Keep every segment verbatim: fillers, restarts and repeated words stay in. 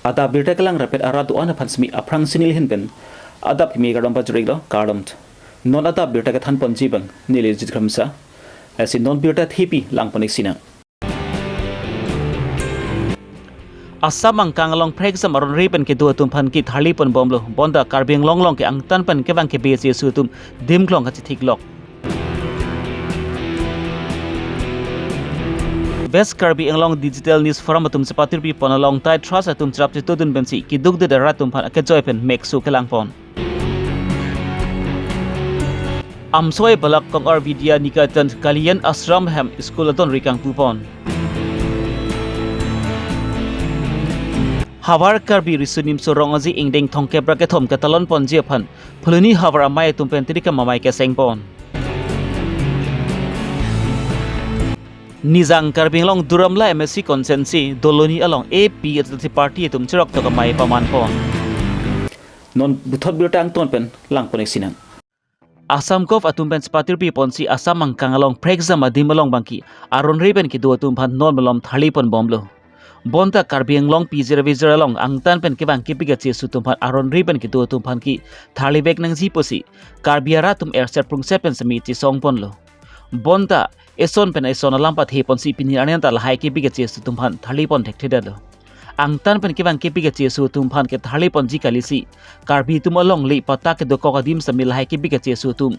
Adap birta kelang rapet arat do-an aphan semi aphrangsi neli ahin pen adap kimi kardom pajir-iklo, kardom. Non adap birta kethan ponji abang neli Jit Kramsa. Lasi non birta thepi lang pon-ik sinang. Assam angkang along phrekjam aron-re pen kedo atum aphan ke tharli pon bomlo. Bonta Karbi Anglong along ke angtan pen kevang kebe chesu atum adim kelong kachethik lok. West Karbi Anglong Digital News Forum atum chepatirpi pon along tai trust atum cherap chetudun pensi keduk det arat atum aphan akejoi pen mekso kelang pon. Amsoi Balak Kongor Vidya Niketan Kalyan Ashram hem school adon ri kangpu pon. Havar Karbi Riso Nimso Rong Aje ingdeng thomkep ra kethom ketalon ponji aphan Phuloni havar amei atum pen tirikam amei keseng pon. Nijang Karbi Anglong Duar Amla M A C constituency Doloni along A P H L C party atum cheroktok amei paman pon. Non puthot birta angton pen lang pon-ik sinang. Assam Gov atum pen chepatirpi ponsi Assam angkang along phrekjam adim along abang ke aron-re pen kedo atum aphan non malom tharli pon bomlo. Bonta Karbi Anglong pijir vijir along angtan pen kevang kepik kachesu atum aphan aron-re pen kedo atum aphan ke tharli vek nangji pusi Karbi arat atum erset prungset pen semi chesong ponlo. Bonta eson pen eson alam pathe ponsi pini arni anta lahai kepik kachesu atum aphan tharli pon thekthedetlo. Angtan pen kevang kepik kachesu atum aphan ke tharli ponji kalisi Karbi atum alongle patta kedokok adim semi lahai kepik kachesu atum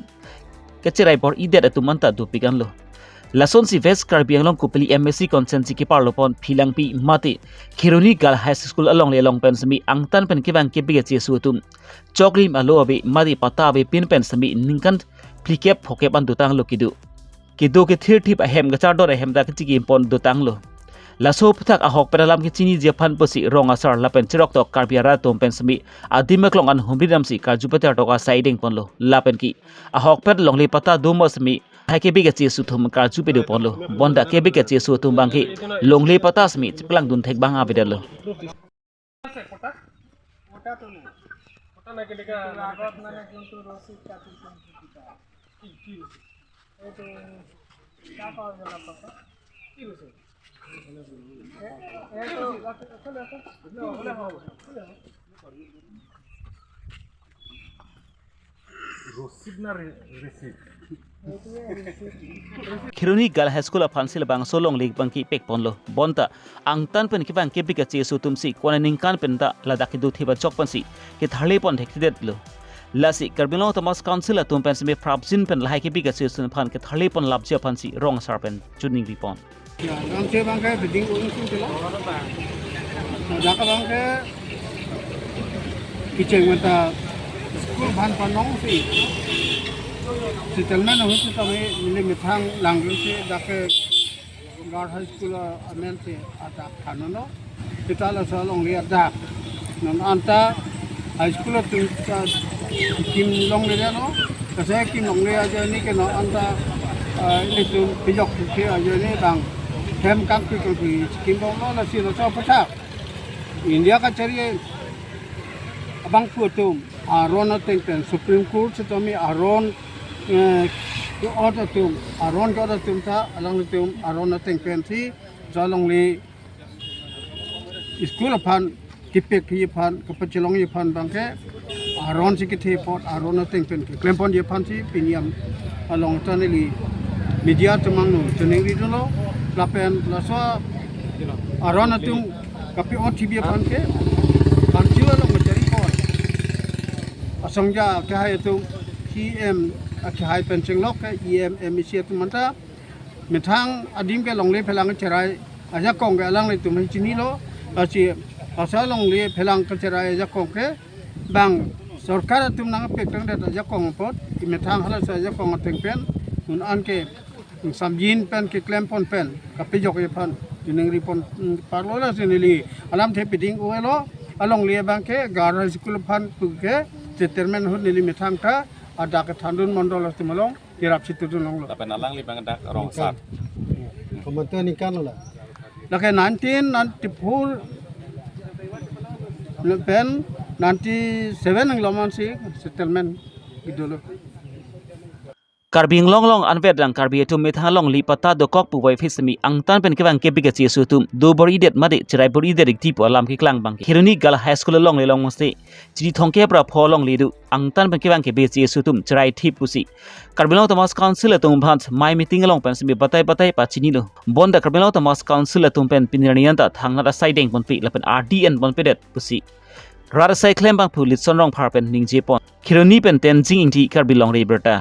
kecherai bor-idet atum anta dopik anlo. Lasonsi West Karbi Anglong Kopili M A C constituency keparlo pon Philangpi mate Kheroni Girls High School alongle along pen semi angtan pen kevang kepik kachesu atum choklim alo ave mate patta avepin pen semi ningkan phlikep phokep an dotanglo kedo. Kedo kethirthip ahem kachardon ahem ta kachingki pon dotanglo. Laso aphuthak ahokpet alam kechiniji aphan pusi rong asar lapen cheroktok Karbi arat atum pen semi adim aklong an humri damsi karju peter tok asai deng ponlo. Lapen ke ahokpet longle patta domo semi lahai kepik kachesu atum karju pedo ponlo. Bonta kepik kachesu atum abang ke longle patta semi chepaklangdun thek abang avedetlo. ওটা তো নেই। ওটা না কেটে কিন্তু আগত মানে যোনটো ৰছী কাটিছিল, কি, কি ৰছী? এইটো কাপৰ জ্বলাব। কি ৰছী? এ-, এইটো, ৰচিদ না ৰে-, ৰেচিদ? Kheroni Girls High School aphansi labangso longle abang ke pek ponlo. Bonta angtan pen kevang kepik kachesu atumsi konat aningkan pen ta ladak kedo theba chok pensi ketharli pon thekthedetlo. Lasi Karbi Anglong Autonomous Council atum pen semi prapjin pen lahai kepik kachesu atum aphan ketharli pon lapji aphansi rong asar pen choningri pon. Ya, rong asar abang ke beding un sung telo. Dak abang ke kecheng menta school aphan panong si settlement ahut si kami neli methang langdun si dak ke Girls High School amen si adak thannon lo. Kita laso alongle adak. Non anta high school atum ta kim longle lo. Kasa kim longle ajoine ke non anta, ah, ilitum pijok ke ajoine bang hem kangpi kangpi kim longlo lasi laso aphuthak India kachari abangphu atum aron ateng pen Supreme Court sitame aron, eh, ke-ot atum, aron ke-ot atum ta alanglitum aron ateng pensi laso alongle school aphan kepekji aphan, kapachelongji aphan abang ke aron si kethe apot aron ateng pen keklem ponji aphansi pini along ta neli media atum angno choningri dunlo. Lapen laso aron atum kape-otji aphan ke Council along kachari pon asongja akehai atum, C E M akehai pen chenglok ke E M, M A C atum anta methang adim ke longle phelang cherai ajakong ke alanglitum chinilo. Lasi laso longle phelang kacherai ajakong ke bang sorkar atum nangpek tangdet ajakong apot, methang halaso ajakong ateng pen un-an ke samjin pen keklem pon pen kapejokji aphan choningri pon, mm, parlo lasi neli alamthe peding un-elo. Alongle abang ke Girls High School aphan pu ke settlement ahut neli methang ta adak kethandun mondol atum along cherap chetudun longlo. Lapen alangli abang dak rong asar. Komantu aningkan lo la? Lake nineteen ninety-four pen ninety-seven nangloman si settlement kedo lo. Karbi Anglong along anvet rang Karbi atum methang alongle patta dokok pu voiphit sitame angtan pen kevang kebe kachesu atum dobor-idet mate cheraibor-idet ikti pu alam keklang abang ke Kheroni Girls High School alongle along si chiri thomkep ra pho alongle do angtan pen kevang kebe kachesu atum cheraithip pusi Karbi Anglong Autonomous Council atum aphan mei meeting along pen sitame batai batai pachinilo. Bonta Karbi Anglong Autonomous Council atum pen pini arni anta thangnat asai dengponpe lapen ardi enponpedet pusi rat asai klem abangphu Litson Rongphar pen ningjepon. Kheroni pen Tenzing Ingti, Karbi Longri Abirta.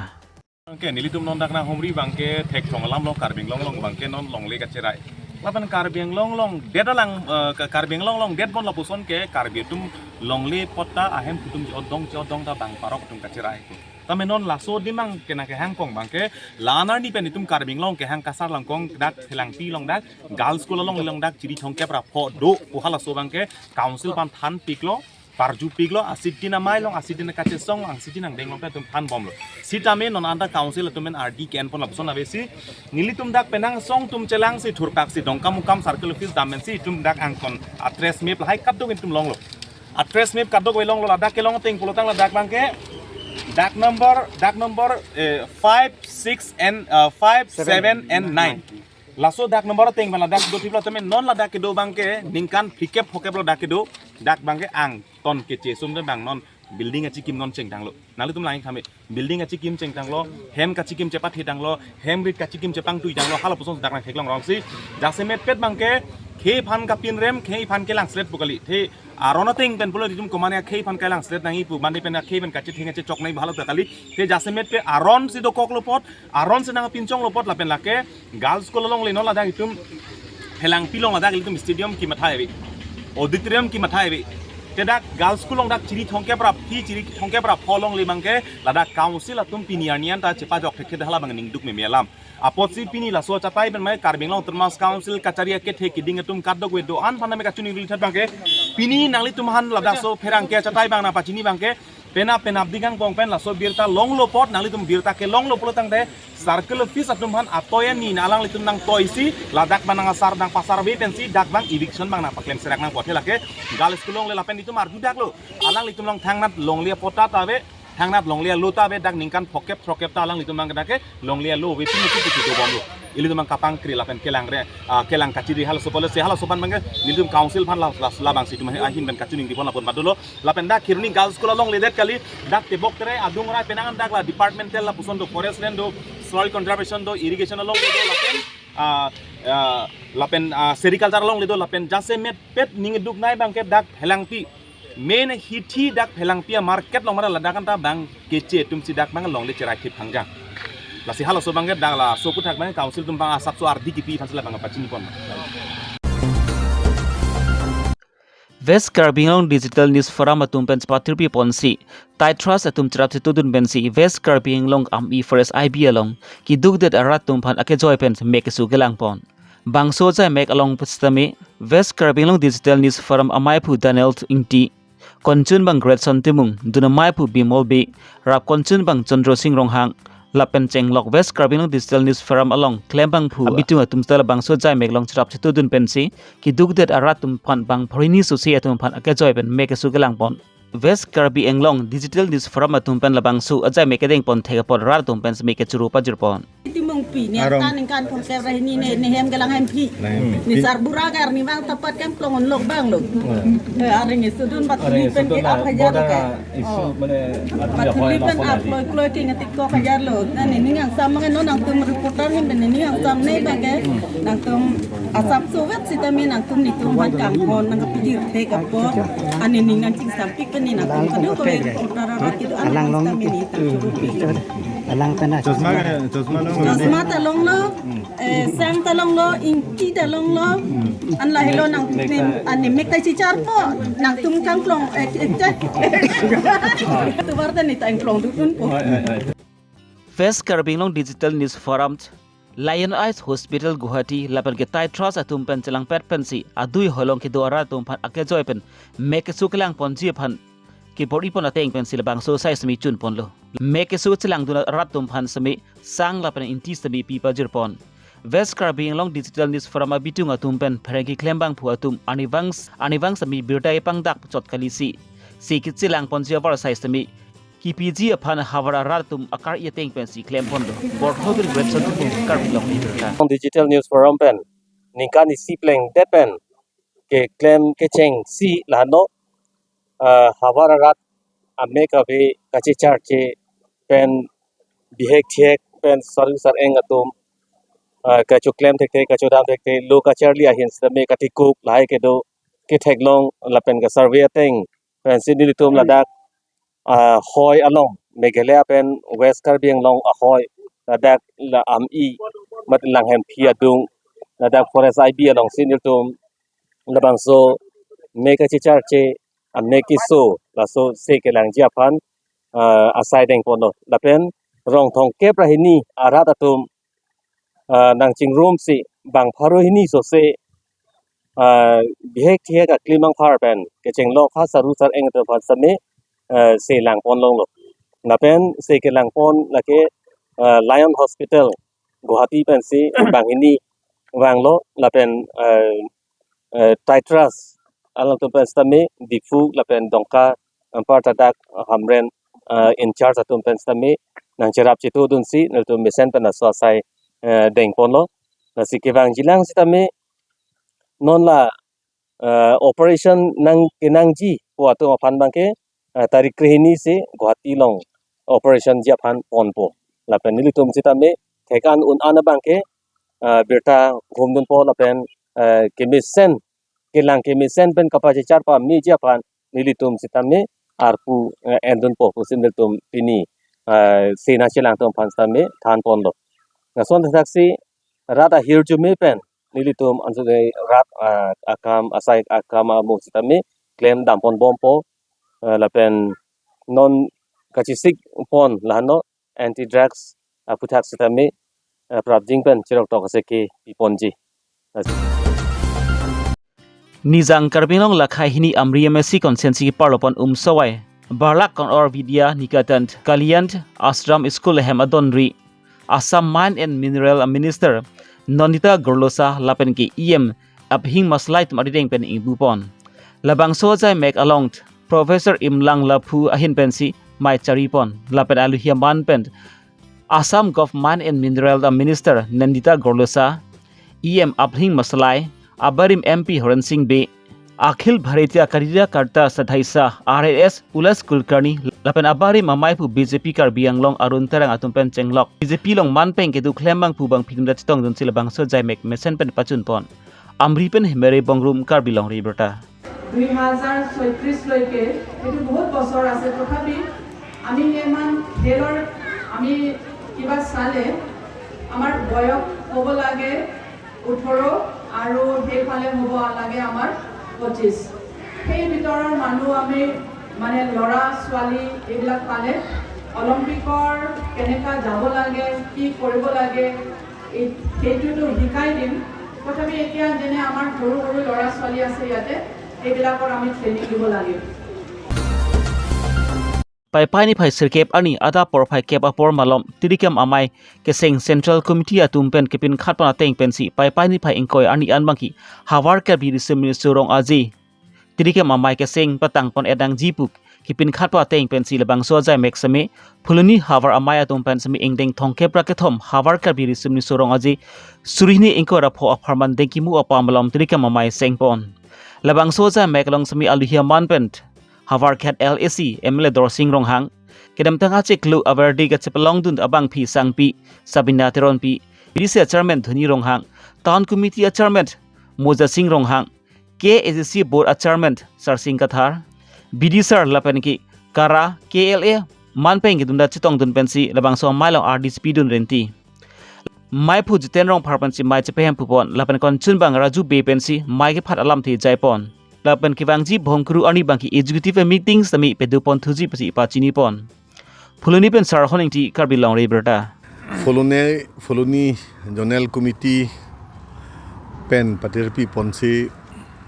Oke, nelitum non dak nanghumri abang ke thekthong alam lo, Karbi Anglong along abang ke non longle kacherai. Lapen Karbi Anglong along det alang, eh, ke Karbi Anglong along detpon lapuson ke Karbi atum longle patta ahem atum chodong chodong ta bang parok atum kacherai. Tame non laso adim abang ke nangkehang kong abang ke la-an arni pen itum Karbi Anglong kehang kasar langkong dak Phelangpi along dak Girls School alongle along dak chiri thomkep ra pho do pu halaso abang ke council aphan thanpiklo, parjupiklo, asitin amei along, asitin kachesong, asitin angdeng along pen itum thanbomlo. Sitame non anta council atum pen ardi ke-enpon lapuson ave si nelitum dak penang song atum chelangsi thurpaksi Dongkamukam circle office dam pensi itum dak angkon a-trace map lahai kadokave itum longlo. A-trace map kadokave longlo, ladak kelong ateng pulotang ladak abang ke dak number, dak number, eh, five, six and, uh, five, seven and nine. Laso dak number ateng abang ladak do thiplo tame non ladak kedo abang ke ningkan phlikep phokep lo dak kedo, dak abang ke angton kechesu atum abang non building achikim non chengtanglo. Nanglitum lang-ik tame, building achikim chengtanglo, hem kachikim chepathetanglo, hem rit kachikim chepangtuitanglo, halapuson dak nangtheklong rongsi jasemetpet abang ke khei aphan kapinrem, khei aphan kelangslet pu kali. The aron ateng pen pulo itum komane akhei aphan kelangslet nangji pu, mane pen akhei pen kachetheng kachechok nangji pu haladak kali. The jasemetpet aron si dokoklo apot, aron si nangpinchonglo apot lapen lake Girls School alongle non ladak itum Phelangpi along ladak itum stadium kematha ave, auditorium kematha ave. Te dak Girls School along dak chiri thomkep ra phi, chiri thomkep ra pho alongle abang ke ladak council atum pini arni anta chepajok thekthe hala abang ningduk meme alam. Apotsi pini laso achatai pen mei Karbi Anglong Autonomous Council kachari akethe kiding atum kadokave do-an aphan tame kachiningri thot abang ke pini nanglitum aphan ladak laso pherangke achatai abang nangpachini abang ke penap penapdik angbong pen laso birta longlo apot nanglitum birta kelonglo pulotangte circle office atum aphan atoi ani na alanglitum nangtoisi ladak abang nang asar nangpasarve pensi dak abang eviction abang nangpaklem serak nangpo. The lake Girls School alongle lapen itum arjudaklo, alanglitum along thangnat longle apatta ta ave, thangnat longle alo ta ave, dak ningkan phokep throkep ta alanglitum abang ke dak ke longle alo ave pini kipu dobomlo. Ilitum abang kapangkri lapen kelangre, ah, kelang kachiri halaso policy halaso aphan abang ke nelitum council aphan la, la, labangsi itum ahin pen kachiningripon lapu-an dolo. Lapen dak Kheroni Girls School alongle det kali, dak tebok tere adung rai penang dak la departmental lapuson do, forest land do, soil conservation do, irrigation alongle do, lapen, ah, ah, lapen, ah, sericulture alongle do, lapen jasemetpet ningduk nai abang ke dak Phelangpi, main hithi dak Phelangpi amarket along mara ladak anta abang keche atum si dak abang longle cheraithip phangjang. Lasi halaso abang ke dak laso aphuthak abang council atum abang asapso ardi kipi aphan si labang pachinipon. West Karbi Anglong Digital News Forum atum pen chepatirpi ponsi, Thai Trust atum cherap chetudun pensi West Karbi Anglong Amei Forest I B along keduk det arat atum aphan akejoi pen mek keso kelangpon. Bangso ajai mek along pusitame West Karbi Anglong Digital News Forum ameiphu Daniel Ingti, konchun abang Greatson Timung, dun ameiphu Bimol Bey, rap konchun abang Chandra Sing Ronghang, lapen chenglok West Karbi Anglong Digital News Forum along klem abangphu abitung atum seta labangso ajai mek along cherap chetudun pensi keduk det arat atum aphan bang phorini susi atum aphan akejoi pen mek keso kelangpon. West Karbi Anglong Digital News Forum atum pen labangso ajai mek kedengpon thek apot rat atum pen semi kechuru pajirpon. Timungpi, ne arong, ta ningkan thomkep ra hini ne, ne hem kelang hemphi. Lang hemphi. Ne sarbura ke arni abang ta pat kangklong onlok abang lo. Hmm. Eh, arni sudun bat arni hini pen sudun ke la ap hajar boda lo ke. Isu, oh, mane, adu bat ya hini hoi pen la ap pon loi kloi ke ngetik kok hajar lo. Nani ning angsam mangan non nangtum reporter hin pen ning angsam ne abang ke. Hmm. Nangtum asap sovet sitame nangtum netum aphan kanghon nangkepijir thek apot. Ani ning nangchingsampik pen ne nangtum kadokave reporter arat kedo-an alang long sitame ne tangcho rupi. Alang pen a chosma, chosma long. Chosma ta longlo, eh, sang ta longlo, ingti ta longlo. An lahelo nangtum, ani mek ta chicharpo, nangtum kangklong, eh, eh, chai. Tovar ta ne ta ingklong dukdunpo. West Karbi Anglong Digital News Forum, Lion Eyes Hospital Guwahati, lapen ke Thai Trust atum pen chelangpet pensi adui holong kedo arat atum aphan akejoi pen mek keso kelangponji aphan kebor-ipon ateng pensi labangso asai semi chunponlo. Mek keso chelangdun arat atum aphan semi sang lapen ingti semi pi pajirpon. West Karbi Anglong Digital News Forum abitung atum pen pherangke klem abangphu atum arnivang, arnivang semi birta epangdak chot kalisi, si kechelangponji avar asai semi kipiji aphan havar arat atum akar-i ateng pensi klempon do. Bortho bin Gretson Tupung, Karbi Longri Abirta. Digital News Forum pen ningkan isi plengdet pen keklem kechengsi lahano, ah, havar arat amek ave kachecharche pen bihek thihek pen sarju sar-eng atum, ah, kachoklem thekthe, kachodam thekthe, lo kacharli ahin sitame katikuk lahai kedo, ketheklong lapen ka-survey ateng pensi nelitum ladak, ah, hoi along, Meghalaya pen West Karbi Anglong ahoi, ladak la Ami, mat Langhemphi adung, ladak Forest I B alongsi nelitum labangso mek kachecharche, amek keso, laso se kelangji aphan, ah, asai dengponlo. Lapen rong thomkep ra hini arat atum, ah, nangchingrumsi bang pharo hini sose, ah, bihek thihek aklim angphar pen kechenglok ha sarju sar-eng atum aphan sitame, ah, se langpon longlo. Lapen se kelangpon lake, ah, Lion Hospital Guwahati pensi banghini vanglo, lapen, ah, eh, Titras alangtum pen sitame, Diphu lapen Dongka anparta dak Hamren, eh, in charge atum pen sitame nangcherap chetongdunsi nelitum mesen pen laso asai, eh, dengponlo. Lasi kevangjilang sitame non la, eh, operation nang kenangji pu atum aphan abangke, eh, tarik krehini si Guwahati along operation ji aphan ponpo. Lapen nelitum sitame thek-an un-an abangke, eh, birta humdunpo lapen, eh, kemesen, kelang kemesen pen kapachechar pameji aphan nelitum sitame arpu, eh, endunpo pusi nelitum pini, eh, sena chelang atum aphan sitame thanponlo. Lason thakthak si rat ahirjume pen nelitum anso de rat, ah, akam, asai akam amo sitame klem damponbompo, eh, lapen non kachesikpon lahano anti drugs aputhak sitame, eh, prapjin pen cheroktok asai kepiponji. Nijang Karbi Anglong lakhai hini Amri M A C constituency keparlopon Umsawai Barlak Kon-or Vidya Niketan Kalyan Ashram School ahem adonri Assam Mine and Mineral Minister Nandita Gorlosa lapen ke E M Aphing Masalai atum arideng pen ingbupon. Labangso ajai mek along Professor Imlang Laphu ahin pensi mei charipon lapen alohi aman pen Assam Govt Mine and Mineral Minister Nandita Gorlosa, E M Aphing Masalai, abarim M P Horen Sing Bey, Akhil Bharatiya Karyakarta Sadhya, R S S, Ulas Kulkarni, lapen abarim amei aphu B J P Karbi Anglong Arun Terang atum pen chenglok B J P along manpeng kedo klem abangphu bang phidum da chetongdunsi labangso ajai mek mesen pen pachunpon. Amri pen Hemere Bongrung, Karbi Longri Abirta. দুই হাজাৰ ছয়ত্ৰিশ লৈকে, সেইটো বহুত বছৰ আছে। তথাপি আমি ইমান খেলৰ আমি কিবা চালে আমাৰ বয়স হ'ব লাগে ওঠৰ আৰু সেইফালে হ'ব লাগে আমাৰ পঁচিছ। সেই ভিতৰৰ মানুহ আমি মানে ল'ৰা ছোৱালী এইবিলাক পালে অলিম্পিকৰ কেনেকা যাব লাগে, কি কৰিব লাগে, এই সেইটোতো শিকাই দিম। তথাপি এতিয়া যেনে আমাৰ সৰু সৰু ল'ৰা ছোৱালী আছে ইয়াতে, সেইবিলাকৰ আমি ট্ৰেইনিং দিব লাগে। Paipai niphai sirkep arni adap porphai kep apor malom Tirikam Amei keseng Central Committee atum pen kepinkhatpon ateng pensi Paipai niphai ingkoi arni anbangke Havar Karbi Riso Nimso Rong Aje Tirikam Amei keseng patangpon-et nangji pu kepinkhatpon ateng pensi labangso ajai mek seme Phuloni Havar Amei atum pen seme ingdeng thomkep ra kethom Havar Karbi Riso Nimso Rong Aje suri hini ingkoi ra pho apharman dengkimu apa malom Tirikam Amei sengpon. Labangso ajai mek along seme alohi aman pen Havarkhat L A C M L A Dorsing Ronghang, kedamtang achiklo averdi kachepalongdun abangpi sangpi Sabina Teronpi, B D C a Chairman Dhoni Ronghang, Town Committee a Chairman Moja Sing Ronghang, K A C C Board a Chairman Sarsing Kathar, B D C lapen ke Kara K L A manpeng kedunda chetongdun pensi labangso amei along ardi chepidun renti. Meiphu Jiten Rongphar pensi mei chepehem pupon, lapen konchunbang Raju Bey pensi mei kephat alamthe jaipon. Lapen kevangji bhongkuru arni abangke executive meeting sitame pedupon thuji pensi pachinipon. Phuloni pen Sarhon Ingti, Karbi Longri Abirta. Phuloni, Phuloni Zonal Committee pen patirpiponsi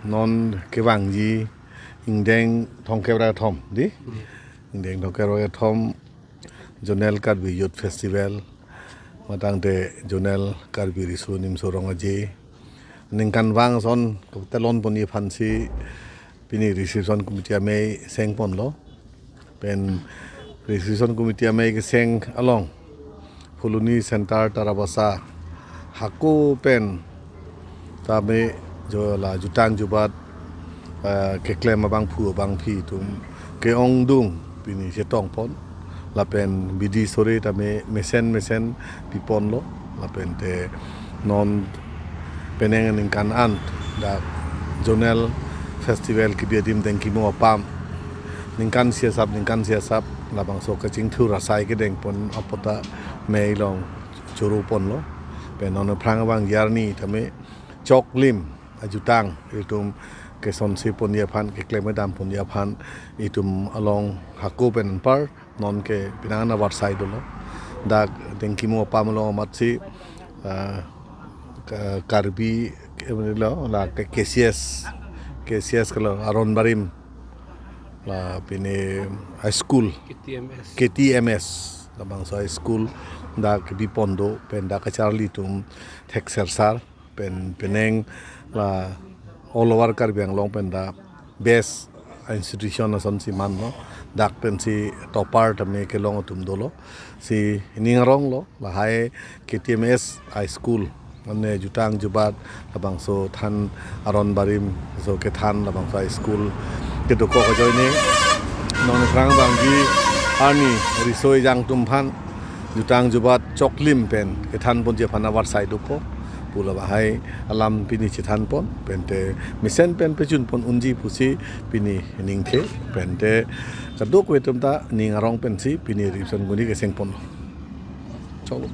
non kevangji ingdeng thomkep ra kethom, di? Ingdeng thomkep ra kethom Zonal Karbi Youth Festival, matangte Zonal Karbi Riso Nimso Rong Aje ningkanvang ason ketelonpon aphansi pini Reception Committee amei sengponlo. Pen Registration Committee amei keseng along Phuloni Center Tarabasa hako pen tame jo la jutang jubat, eh, keklem abangphu abangphi atum ke-ongdung pini chetongpon lapen bidi sore tame mesen mesen piponlo lapen te non penang aningkan an dak zonal festival kebi adim Dengkimo apam ningkan isi asap ningkan isi asap labangso kachingthur asai kedengpon apot ta mei along choro ponlo. Pen non aphrang abang arni tame choklim ajutang itum kesonsi ponji aphan keklem kedam ponji aphan itum along hako pen anpar non ke penang avarsai dolo. Dak Dengkimo apam along amatsi, ah, Ka-, Karbi, eh, lo, la ke-, K C S, K C S ke lo Aron Barim la pine high school K T M S. K T M S labangso high school dak bipon do pen dak kacharli atum theksersar pen penang la all over Karbi Anglong pen dak best institution asonsi manlo. Dak pensi topper tame kelong atum dolo. Si ning aronglo lahai K T M S High School mane jutang jubat labangso than Aron Barim so kethan labangso high school kedokok ajoine non aphrang abangji arni riso ejang atum aphan jutang jubat choklim pen kethan ponji aphan avarsai dopo pu labahai alam pini chethan pon pen te mesen pen pejun pon unji pusi pini ningthe pen te kadokave atum ta ning arong pensi pini Registration Committee keseng ponlo. Choklo.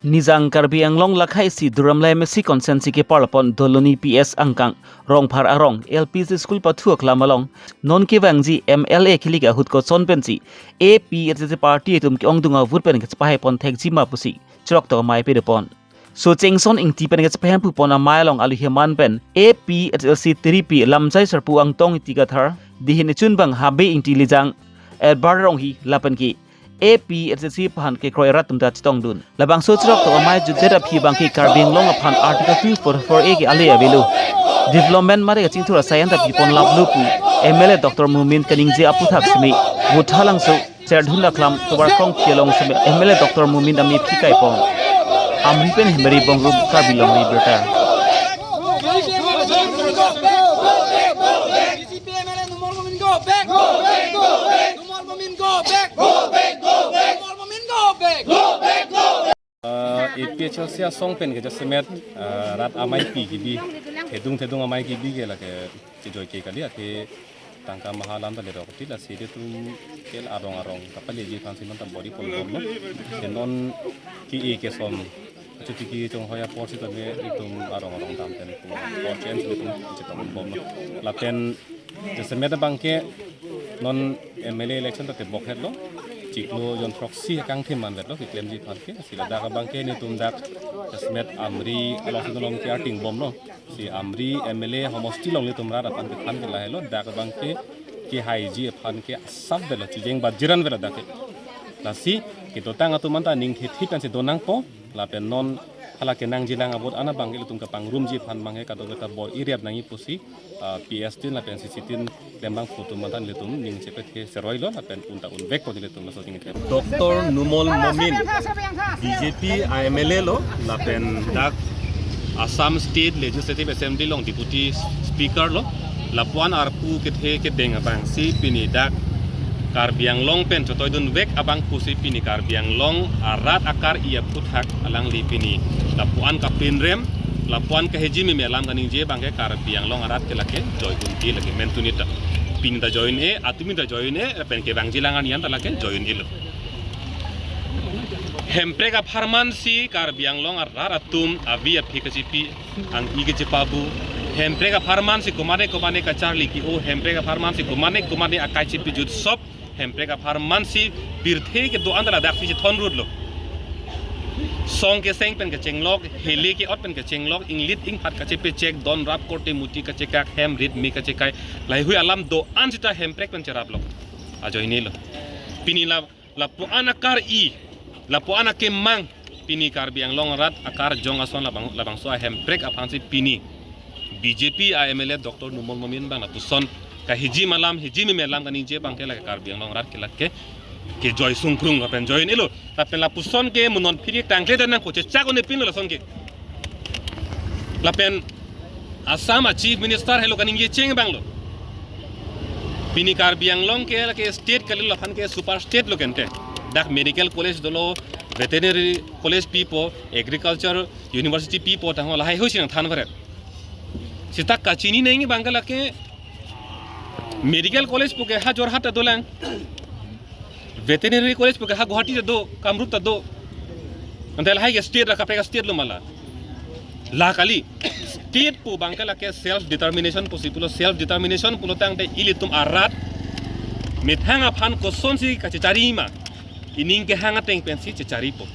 Nijang Karbi Anglong lakhai isi Duar Amla M A C constituency keparlapon Doloni P S angkang Rongphar arong L P G school pathu aklam along non kevangji M L A kilik ahut koson pensi A P H L C party atum ke-ongdung avote pen kachepahai pon thekji ma pusi chirok to amei pedopon. So Chengson Ingti pen kachepahemphu pon amei along alu heman pen A P H L C tiripi lamjai sarpo Angtong Ingti Kathar, dihin echun abang Habe Ingti Lijang, Edward Ronghi lapen ke A P H L C aphan kekroi arat atum ta chetongdun. Labangso chirok to amei jutdet aphi abangke Karbi Anglong aphan Article two four four A ke ale avelo. Development mate kachingthur asai anta pipon laplo pu M L A Doctor Momin kaningje aputhak simi Vothatlangso Cherdhun aklam tovar kongpi along simi M L A Doctor Momin amephi kaipon. Amri pen Hemari Bongrung, Karbi Longri Abirta. B J P M L A Numal Momin go back! Go back, go back! Numal Momin go back! Go back, go back! Numal Momin go back! Go back, go back! Ah, A P H L C asong pen ke jasemet, ah, rat amei pi kebi, thedung thedung amei kebi ke lake chejoi ke kali athe tangka maha alam ta ledok ti lasi itum kel arong arong kapaleji aphansi non ta bor-i ponbomlo. Te non ke-e kesom achuti kechonghoi apor sitame itum arong arong dampen pu apor chen si itum chetong bomlo. Lapen jasemet abangke non M L A election ta tebok hetlo. Chiklo jon throksi akangthim manvetlo keklemji aphan ke. Si ladak abangke netum dak jasemet Amri alongsi nolong ke arting bomlo. Si Amri M L A homosti along netum rat aphan kethan ke lahelo, dak abangke kehaiji aphan ke asap velo, chijeng bajiran velo dak ke. Lasi kedotang atum anta ning thethit ansi donangpo, lapen non hala kenangjilang a-vote an abangke ilitum kapangrumji aphan abangke kadokave ta bor-i riat nangji pusi, ah, P S tin lapen C C tin klembangphu atum anta nelitum ning chepet ke seroilo lapen un ta unvekpo nelitum laso ning ke. Doctor Numal Momin, B J P a-M L A lo, lapen dak Assam State Legislative Assembly along Deputy Speaker lo, lapuan arpu kethe kedeng abangsi pini dak Karbi Anglong pen chotoidunvek abang pusi pini Karbi Anglong arat akar-i aphuthak alangli pini lapuan kapinrem, lapuan kaheji meme alam kaningje abangke Karbi Anglong arat ke lake joi un-e lake mentunita. Pini ta joi un-e, atumi ta joi un-e, lapen kevangjilang arni an ta lake joi un-elo. Hemprek apharman si Karbi Anglong arat atum avi aphi kachipi, ang-i kachipabu. Hemprek apharman si komane komane kacharli ke-o, Hemprek apharman si komane komane akai chipi jut sop, Hemprek apharman si pirthe kedo-an ta ladak si chethon rutlo. Song keseng pen kechenglok, hele ke-ot pen kechenglok, inglit ingphat kachepechek, don rap korte muti kachekak, hem rit me kachekai, laheihui alam do-an sita Hemprek pen cheraplok. Ajoinelo. Pini la lapuan akar-i, lapuan akemang, pini Karbi Anglong arat akarjong ason labang, labangso a-Hemprek aphansi pini B J P a M L A Doctor Numal Momin abang lapuson kahijim alam, hijim eme alam kaningje abangke lake Karbi Anglong arat ke lake kejoi sungkrung lapen joi un-elo. Lapen lapuson ke mo non phiri tangkle dan nangpo, chechak un-e pinlo lason ke. Lapen Assam a Chief Minister helo kaningje cheng abanglo. Pini Karbi Anglong ke lake state kalilo, aphan ke super state lo kente. Dak medical college dolo, veterinary college pipo, agriculture university pipo, tangho lahai ho si nangthan pare. Seta kachini nangji abangke lake medical college pu ke ha Jorhat ta dolang. Veterinary college pu ke ha Guwahati ta do, Kamrup ta do. Ante lahai ke state ra kaprek a-state lo ma la. La kali. State pu abangke lake self determination pusi pulo, self determination pulo tangte ilitum arat methang aphan kosonsi kachechari ma, ining kehang ateng pensi checharipo.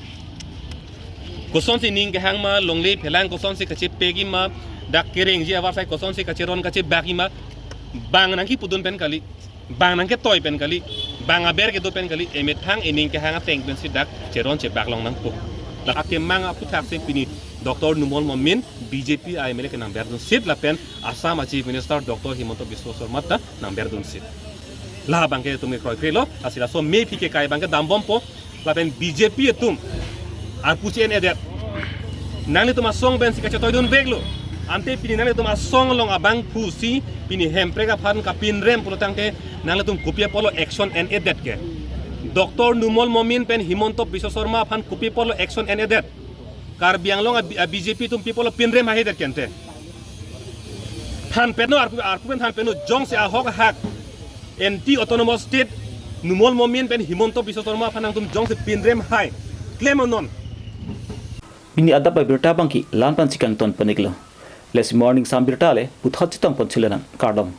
Kosonsi ining kehang ma, longle phelang kosonsi kachepegi ma, dak kerengji avarsai kosonsi kacheron kachebakji ma, bang nangkipudun pen kali, bang nangketoi pen kali, bang aber kedo pen kali, emethang ining kehang ateng pensi dak cheron chebak long nangpo. La akemang aphuthaksi pini Doctor Numal Momin B J P a M L A ke nangberdun sit lapen Assam a Chief Minister Doctor Himanta Biswa Sarma ta nangberdun sit. La abangke itum ke kroikrelo, lasi laso mephi kekai abangke dambompo, lapen B J P atum arpu si en-edet. Nanglitum asong pensi kachetoidunveklo. Ante pini nanglitum asong along abangphu si pini Hemprek aphan kapinrem pulo tangte nanglitum kopi apotlo action en-edet ke? Doctor Numal Momin pen Himanta Biswa Sarma aphan kopi apotlo action en-edet? Karbi Anglong a, a B J P atum pi apotlo pinrem haihedet kente? Than pen non, arpu, arpu pen than pen non, jongsi ahok ahak anti autonomous state Numal Momin pen Himanta Biswa Sarma aphan nangtum jongsi pinrem hai, klem non. Pini adap abirta abangke la-an pensi kangton pon-iklo. Lasi Morning Assam birta le puthot chetong pon chule nang, kardom.